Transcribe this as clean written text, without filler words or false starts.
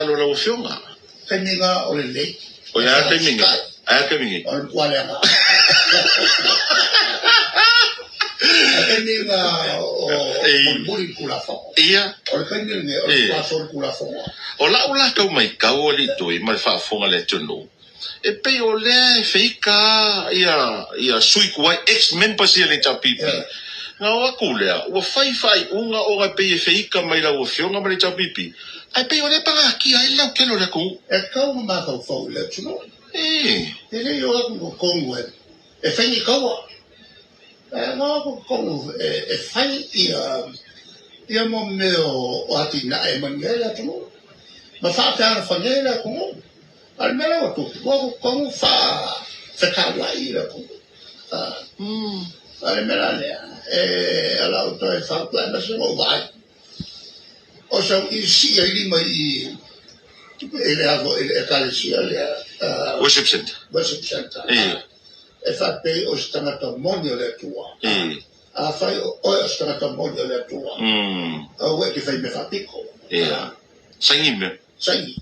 O lau Afioga. Taimi na o lelei. O ia taimi nei? Aia taimi nei? O le matua leaga. O le taimi na o mulimuli le Tulafono. Ia. O le taimi lenei o le matua solitulafono. O lau la tau maitau alii Tui ma le faafofoga a le atunuu, e pei o lea e feika lava ia ia sui tuai, ex members ia a le HRPP. Na o atu lea, ua fai faaiuga ona e pei e feika mai lau Afioga ma le HRPP, ae pei o lea e pagatia ai le lautele o le atunuu. E tatau ona mafaufau i le atunuu. E le i o atu i totonu e fai ni taua. Ae na o atu i totonu e fai ia mea o atinae e manuia ai le atunuu ma faafealofani ai le atunuu. A o le mea lea ua tupu, ua o atu i totonu faafetauai le atunuu. A o le mea la lea, o lau toe fautua aemaise na ou vaai, o sau i sii ai lima i i le i le ekalesia lea. Worship Center. Worship Center. E faapei o se tagata moni o le Atua. Afai o oe o se tagata moni o le Atua, aua e te fai mea faapito. Ia. Saini mea. Saini.